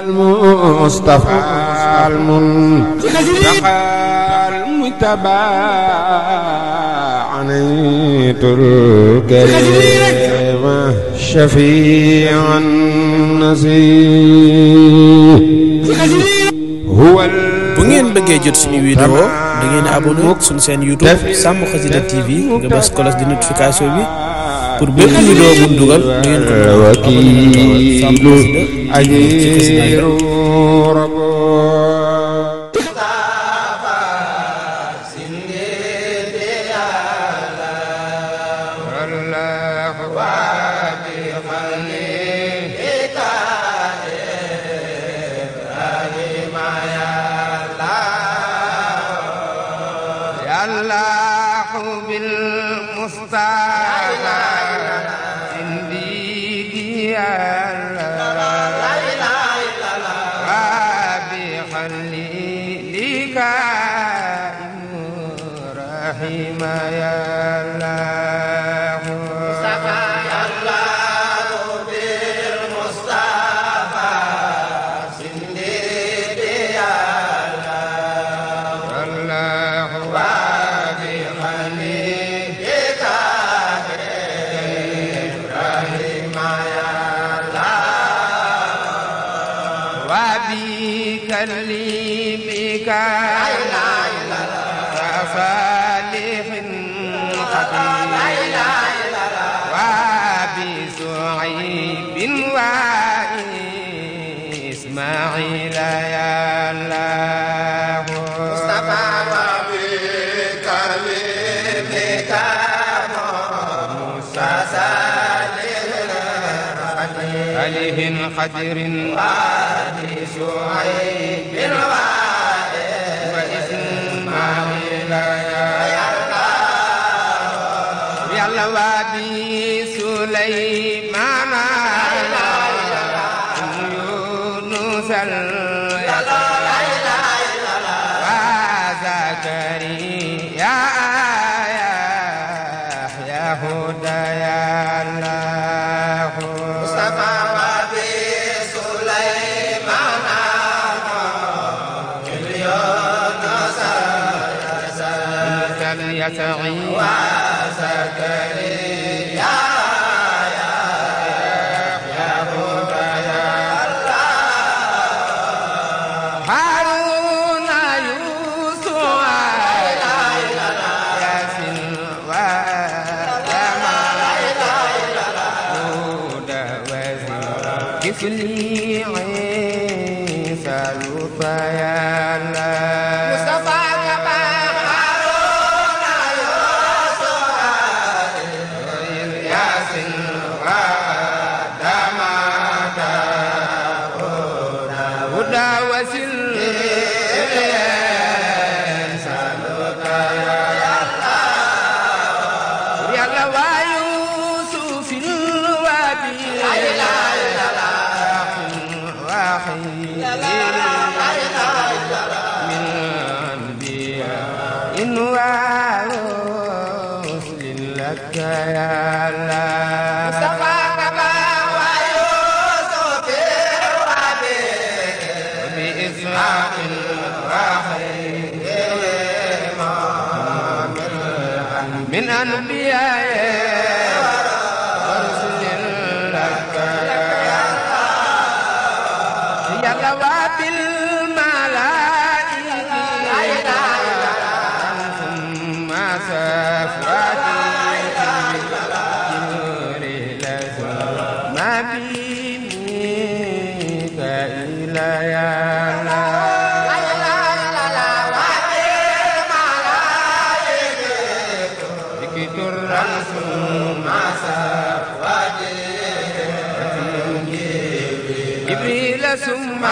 المصطفى المنتقى المجتبى عنيت الكريم شفيع النسيم هو bu ngeen bëggee jot suñu vidéo da ngeen abonné suñu seen YouTube Sàmm Xasida TV nga bës cloche de notification bi pour bépp vidéo bu ñu dugal ngeen ko wakiilu ajiru rabbo الله بالمصطفى سندي وبخليلك رحم يا الله مصطفى يا الله بالمصطفى سندي يا الله وبكلمك وصالح خبير وبسعيب وإسماعيل يا الله مصطفى وبكلمك موسى صالح خضر شعيب وإسماعيل يا الله وابي سليمان يونس وزكريا يا هدى يا الله مصطفى يسعي وزكريا يا هدى يا الله هارون يوسف ياسين وجمال هدى وزير كفلي عيسى لطفا يا الله مصطفى يا الله مصطفى كما ويوسف وبإسحاق وخير من أنبياء ورسل لك يا الله وبالملائكة ثم صفواتي ميكائيل يا الله ذكر الرسول مع صفوته جبريل ثم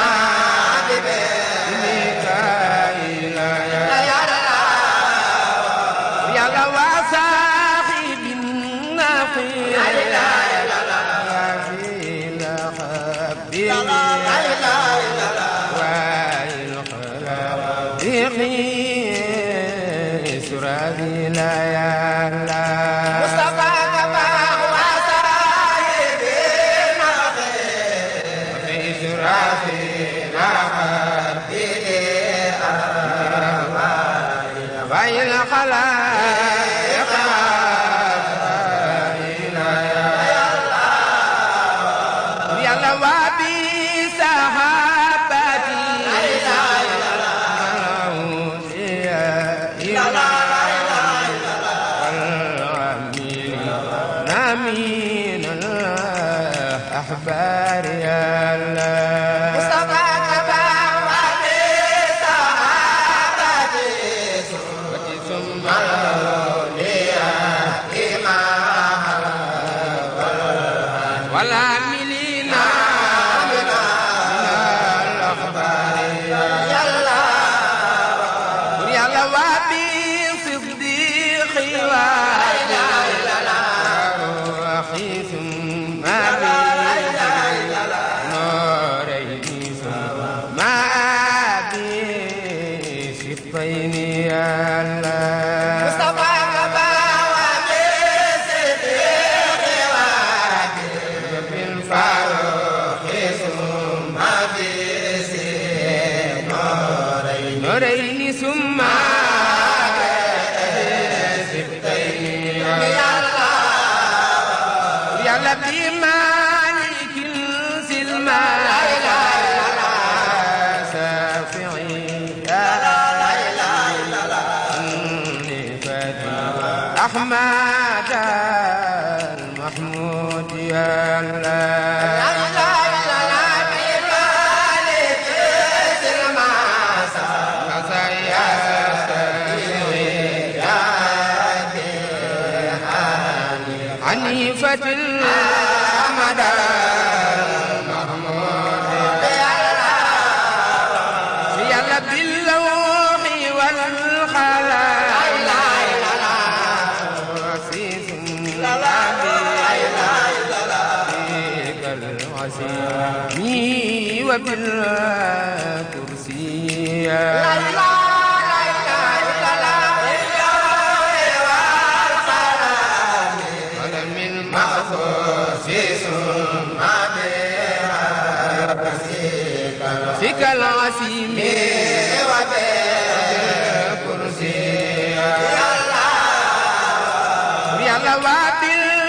ميكائيل يا الله وصاحب النقيل إسرائيل يا الله مصطفى كما وصاحب النقيل الأحبار يا الله مصطفى كبابتي صحابتي سوتي ثم الأولياء إمام والعاملين من الأخبار يا الله يا الله وابي صديق وأخي ثم بيني يا الله مصطفى كباواتي صديق وادي بالفاروق ثم بسيم نورين ثم سبتين يا الله يا الله بمالك السلمان أحمد المحمود يا الله عنيفة الأحمد المحمود يا الله يا الله باللوح والخلق وبالكرسي لا إله إلا الله والقلم ولم المخصوص ثم فيك العسيم وبالكرسي يا الله يا الله وبالقرآن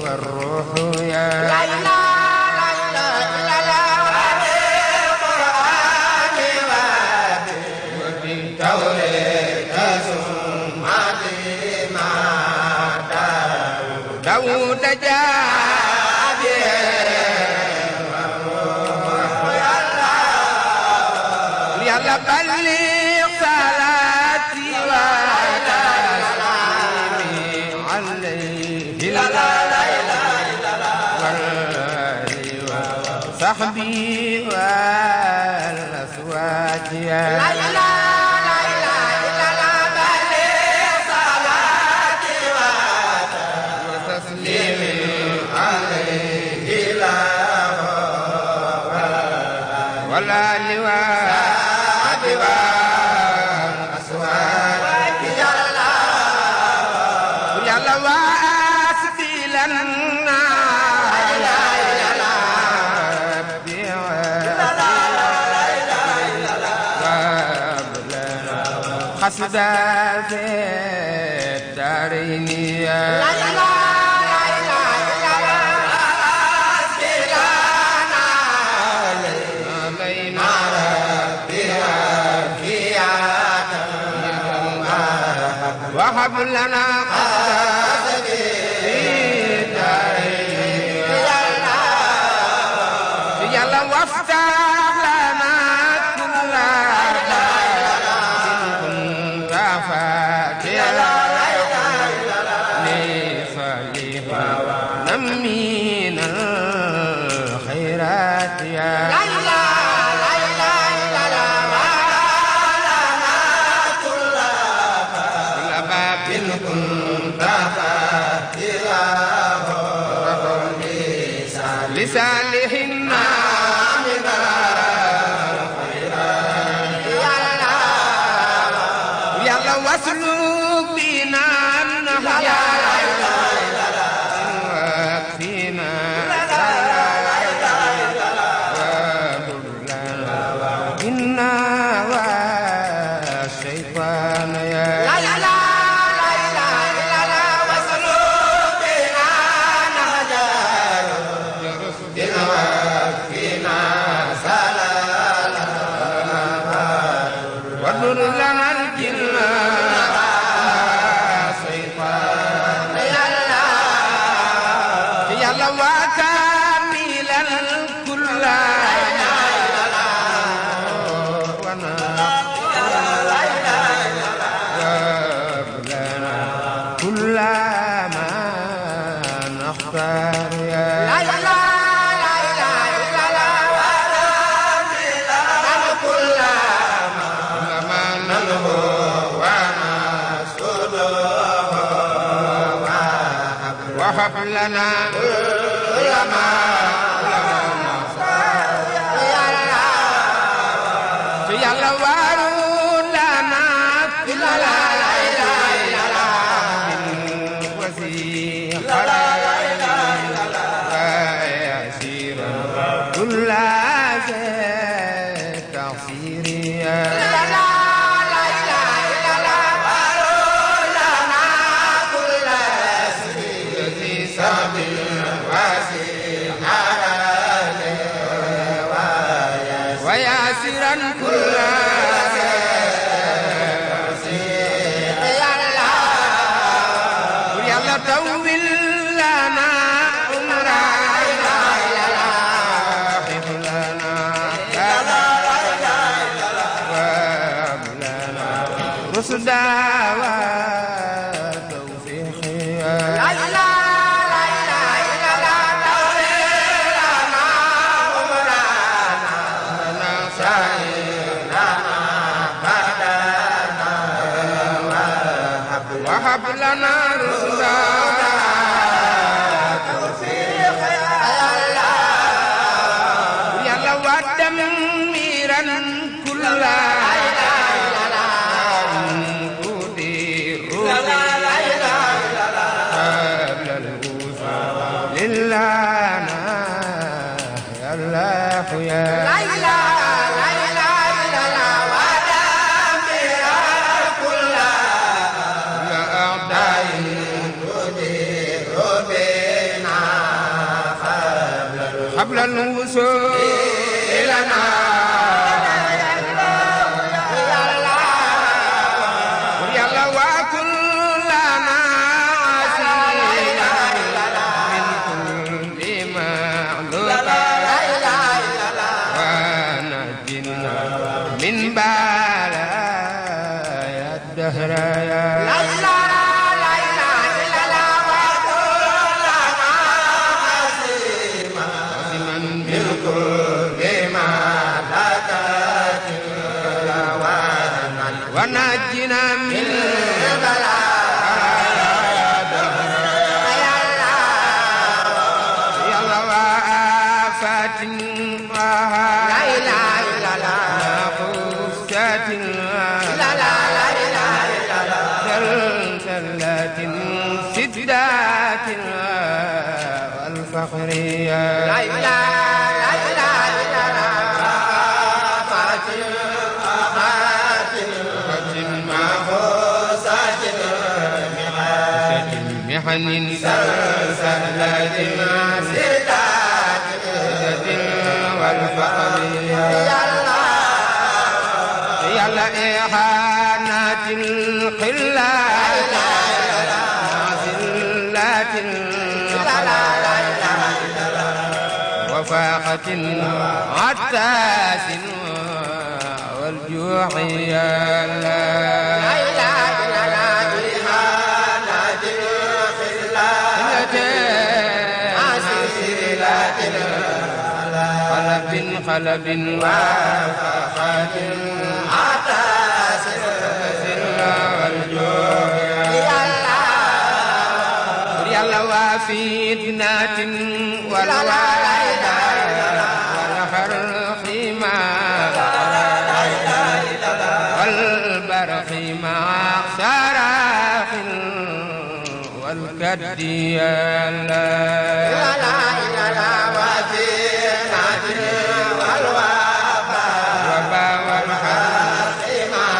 والروح يا لا إله إلا الله وبالقرآن وبالتوراة ثم بما داود جاء به والروح يا الله يا الله بلغ صلاتي صحبي والأصوات يا لا إله إلا الله بلغ صلاتي وتسليم عليه لا ولا لواء والأصوات يا الله يا الله وأسبي لنا حسب في الدارين يا لا إله إلا الله أسبلنا علينا ربنا كياتا وهب لنا قصد في الدارين يا الله يا الله وافتح لنا كل من الخيرات يا لا إله إلا الله كل باب كن واسلك بنا النهج واكفنا إنا والشيطان يا لا لا لا لا لا لا واسلك بنا النهج واكفنا واضر لنا الجن شيطان يا الله وكاملا كل كل ما نختار يا لا لا لا لا لا كل ما نلهو ونسأله وهب لنا كل ما يا الله وارد لنا كل كل تعصير لا لا لا لا لا لنا كل ذي سبيل واسع وياسرا كل يا الله طول لنا رشدا وتوفيقا لا لا لا لا لا توفيقنا عمرنا سعينا بدنا وهب لنا رشدا توفيقا يا الله ودميرا كل يا لا لا لا لا لا ودمر كل أعداء تدير بنا قبل الوصول لنا يا الله وكلنا عسينا من كل معلوم من بلايا الدهر يا لا لا لا لا لا وكلنا عزيما من كل ما لكت ونجنا من بلايا الدهر يا الله وآفات لا إله إلا الله لا لا لا لا لا زلزلات سدات والفقر لا إله لا إله إلا محن سلسلة سدات والفقر يا الله إحانات القلة معزلات وفاقة عتاس والجوع يا الله لا إله إلا الله إحانات القلة معزلات خلب وفاقة عتاس والجوع يا الله وفتنة والوالد والحرق ما والبر والبرق مع شرف والكد يا الله لا إله إلا وزينة والوباء والحرق مع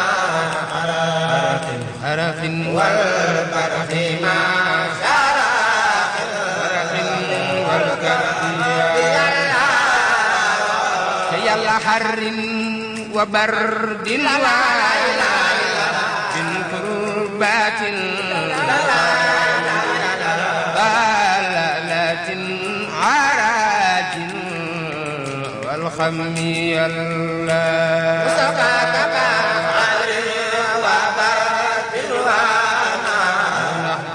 حرف والبرق مع شرف والكد يا الله يا حر وبرد من كربات ضلالات عراج والخم الله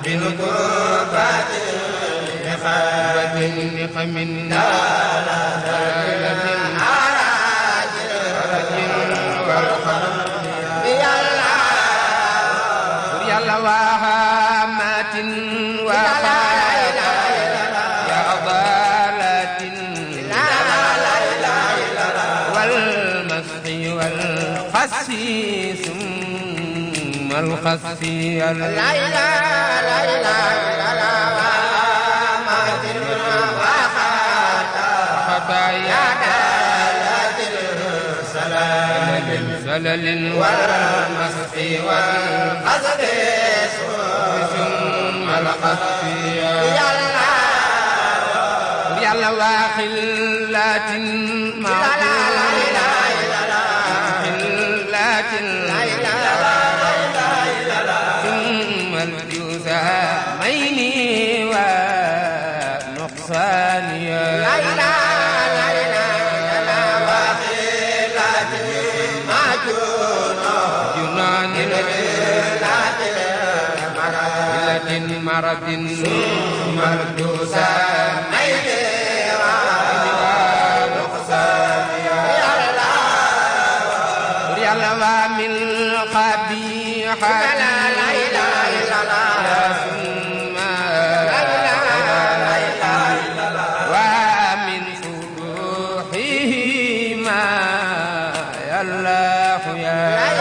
من كربات نخم وهامات وخالات يا ضالات والمسح والخسي ثم الخسي لا إله لا إله إلا وهامات وخطايا سلل والمسح والقصد ثم القصد يا الله وخلات خلات ثم الجزامين ونقصان يا جنان مرض مردوسا ميل ونقصان يا الله من قبيحة لا إله إلا الله ثم ومن فضوحه ما يا الله يا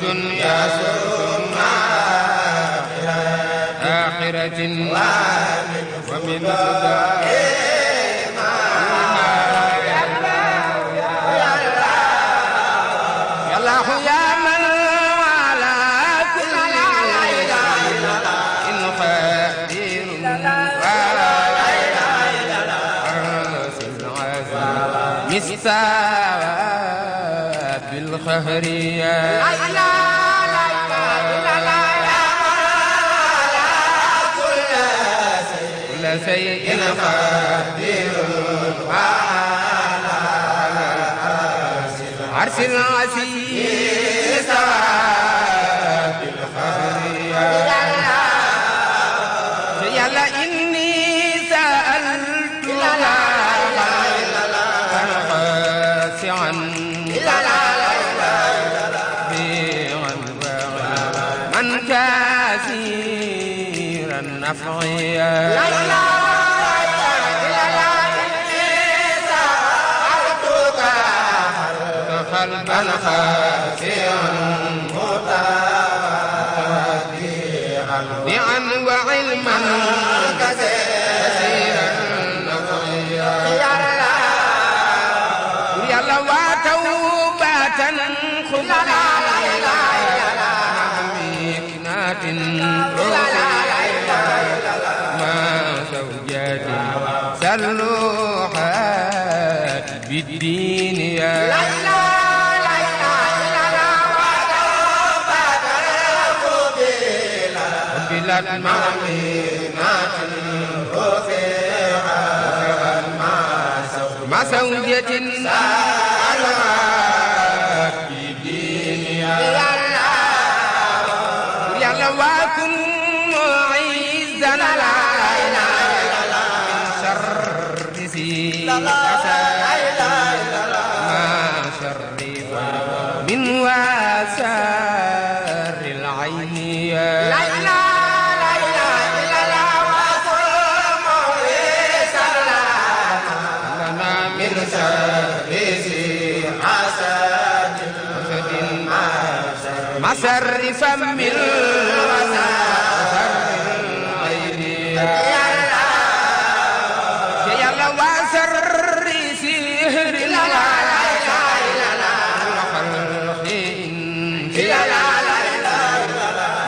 دنيا ثم آخرة ومن صداق يا الله يا من على كل إن قدير مستوى بالقهر يا شيء قدير وعلى عرش العزيز سواء بالخير يا الله إني سألت خاشعا من كثير النفع قلبا خاشعا متواضعا وعلما كثيرا نفعا يا الله وتوبة خذنا مكنات ما زوجات سلوحات بالدين يا بلاد معمينات رفيعات مع زوجة سلوحات بالدين يا الله وكن معيزا لا إله إلا الله من شر ذي ما شر من واسر العين يا لا إله إلا الله وكن معيزا لنا من مسر فم يلا وسر سهر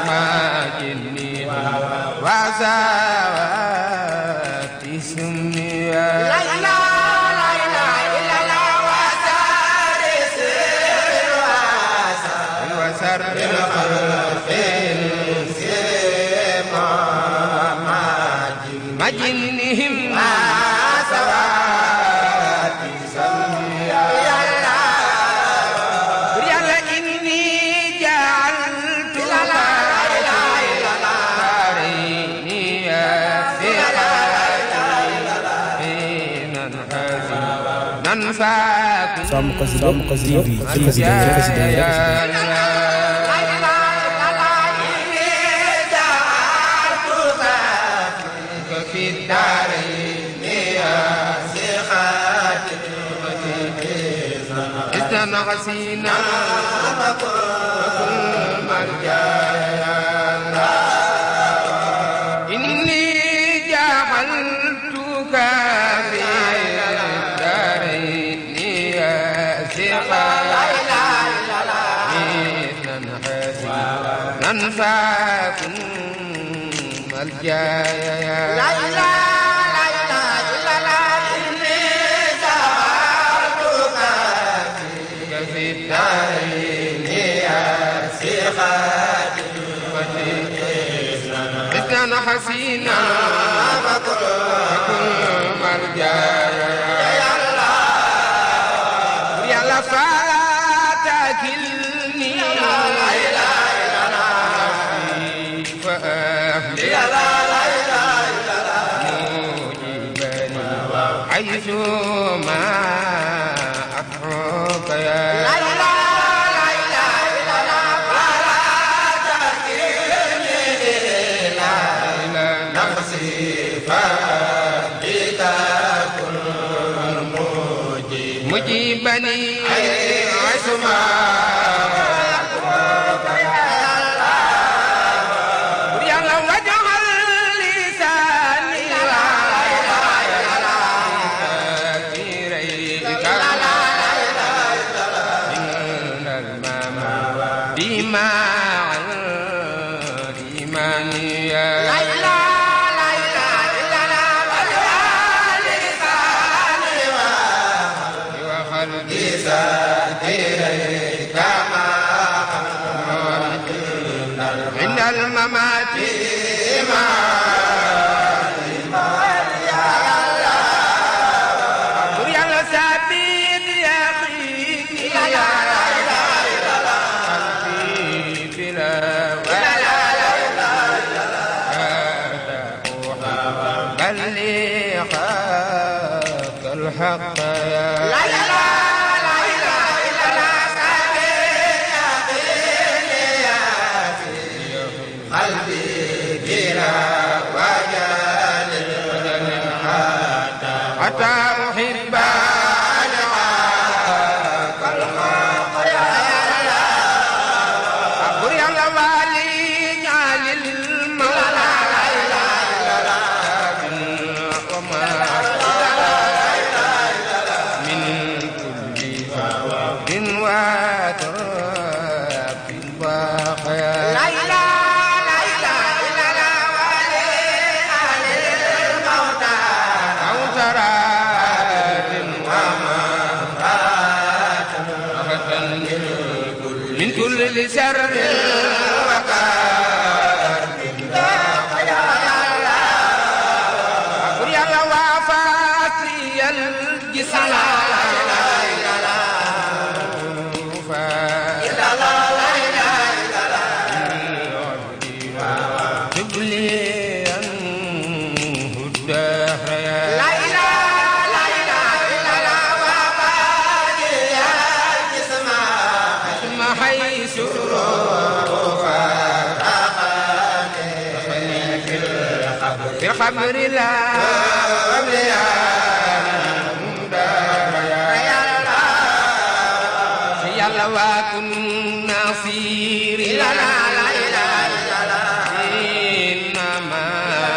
ما جني وسوات اسمي لا إله إلا الله وسر مجنهم ما سوات سمي يلا إني جعلت لا إله إلا الله ننفاكم Samm Xasida TV في الدارين يا سخاتي إذن غسينا وكل مرجانا إني جعلتك في الدارين يا سخاتي ننفاكم الجاية لا إله إلا الله إني جعلتك في الدارين يا سخاتي إذن حسينا وكل مرجايا يا الله فلا تكلني لا إله إلا الله فأهلي لا إله إلا الله حيث ما أدعوك يا لا إله إلا الله فلا تكلني لا إله نفسي فبك كن مجيبني عسما الممات ما يا الله سبيل يا أخي لا إله إلا الله بلا ولا بل لي خاف الحق يا لا إله إلا الله قلبي بلا وجل حتى أحب أن أعاك الخلق يا أقول يا والي على المولى لا إله إلا الله وما من كل فوق وتراب وخيال لا إله من كل شر وكار يا الله يا الله وفاتي الجسم لا إله إلا الله جبلي أنه الدهر لا إله إلا الله وفاتي الجسم حيث في الخبر لا صلوات النصير لا لا لا إله إلا الله إنما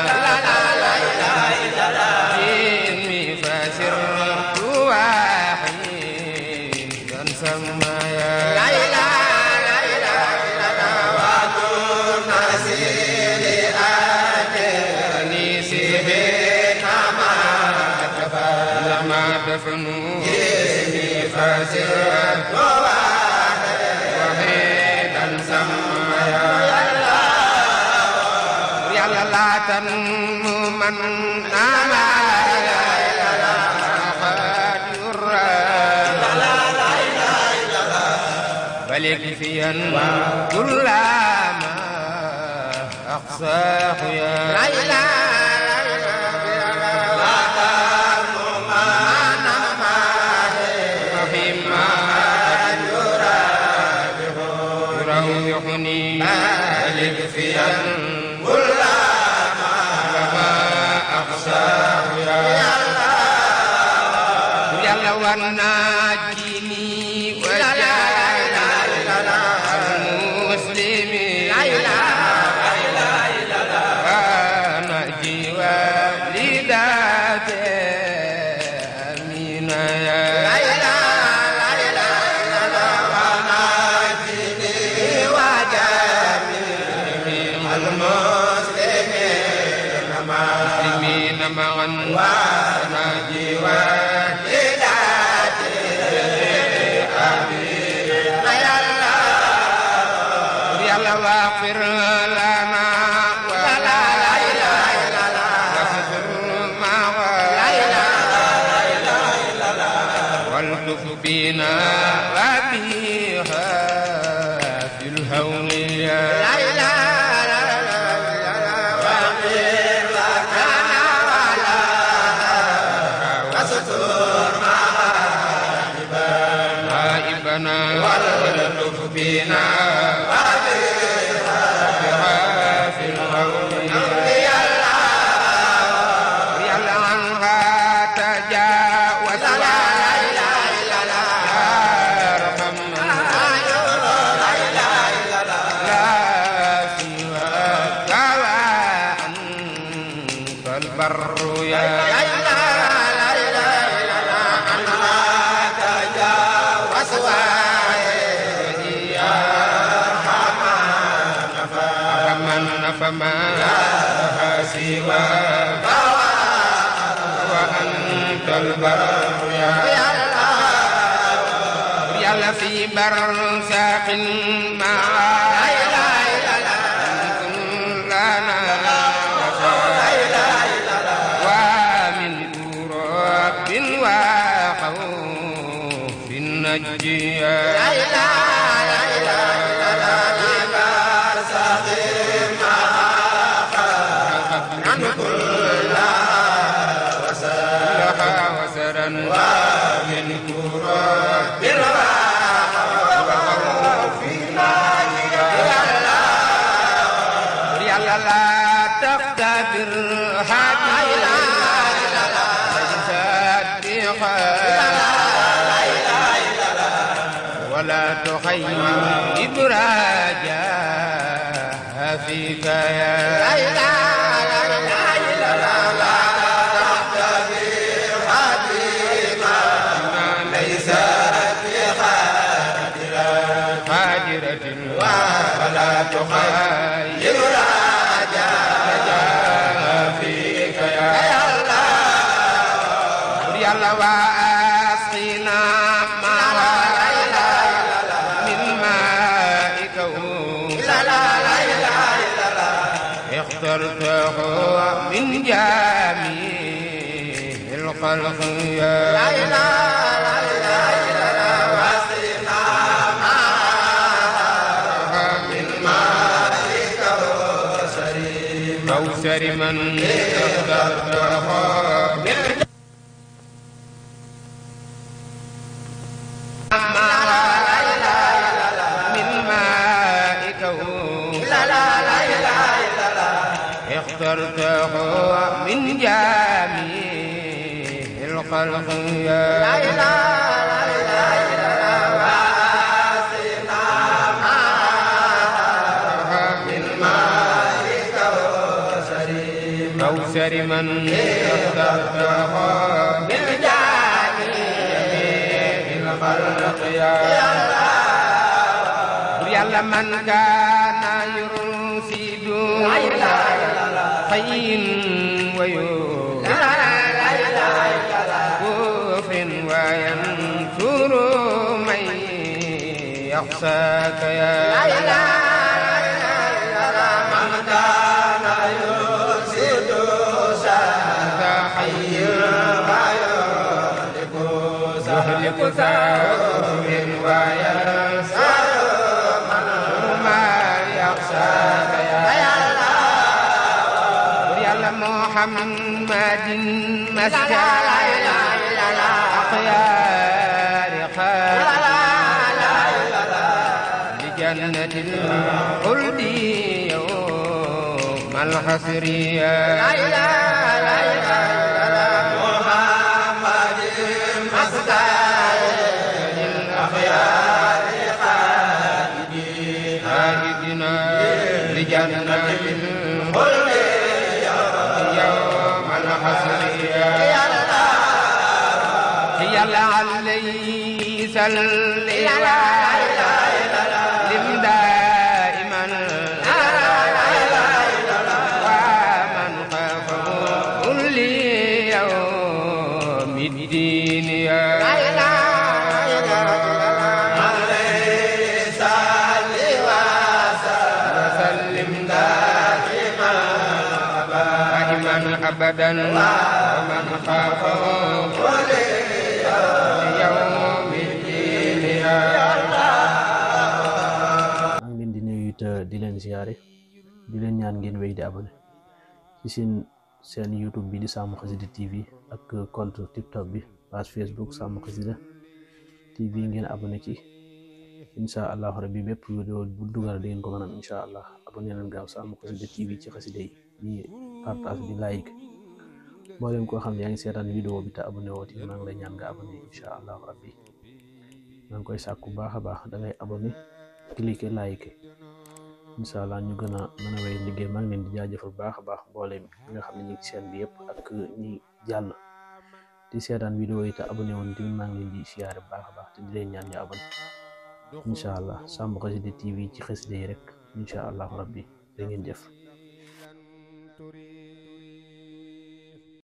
لا لا لا إله إلا الله إني فسرت واحدا سمى لا إله لا إله إلا الله وكن نصير أجرني سبنا ما دفنوا إني فسرت وحيدا سمى يا الله لا تنمو من أما بل يكفيا كل ما أقصاه يا لا إله إلا الله فيما يروحني بل يكفيا كل ما أقصاه يا الله وناجني معا وناجي وحداتي آمين يا الله واغفر لنا ولا إله إلا الله واغفر ما لا إله إلا الله والطف بنا وبها في الهول لا إله واللطف بنا وبها في القول يا الله عنها تجاوز لا إله إلا الله يا رحمن لا إله إلا الله لا سواك وأنت البر يا فما لها سوى وأنت البر يا الله في برزاق ما لا إله إلا الله ومن تراب وخوف النجيا لا إله إلا الله وسرا ومن كراب وخوف يا الله لا تقتدر هذه ولا تخيب إبراجها فيك يا لا إله إلا الله ولا تخيب رجاء فيك يا الله يا الله واسقنا من مائك لا إله إلا الله اخترته من جميع الخلق يا لا إله إلا الله واسقنا كوثر من اخترته من مائك اخترته من جميع الخلق يا لا إله إلا الله من اخترته بالجميع الخلق يا يلا من كان يرشد خير ويوم كفر وينصر من يخشاك يا من كان يرشد خير يهلك كافر وينصر من يخشاك يا محمد مسجد أخيار لجنة الخلد يوم الحسر محمد مسجد الأخيار خالدنا لجنة الخلد يلا علي سلي لم دائما ومن خافه كل يوم الدين يا أبدا ومن خافه كل يوم الدين يا ngi leen di nuyu te di leen ziare di leen ñaan ngeen wéy di abonné ci seen YouTube bi di Sàmm Xasida TV ak compte TikTok bi page Facebook Sàmm Xasida TV ngeen abonné ci insha Allah rabbi bépp vidéo bu dugal di ngeen ko mën am insha Allah abonné leen gaaw Sàmm Xasida TV ci xasida yi di partage di like boo leen ko xam ne yaa ngi seetaan vidéo bi te abonné wooti maa ngi lay ñaan nga abonné insha Allah rabbi maa ngi koy sàkku baax a baax da ngay abonné cliquer like insha Allah ñu gën a mën a wéy liggéey maa ngi leen di jaajëfal baax a baax mboolem nga xam ne ñu ngi ci chaîne bi yëpp ak ñi jàll di seetaan vidéo yi te abonné woon tamit maa ngi leen di siyaare baax a baax te di leen ñaan ñu abonné insha Allah Sàmm Xasida TV ci xasida yi rek insha Allah rabbi da ngeen jëf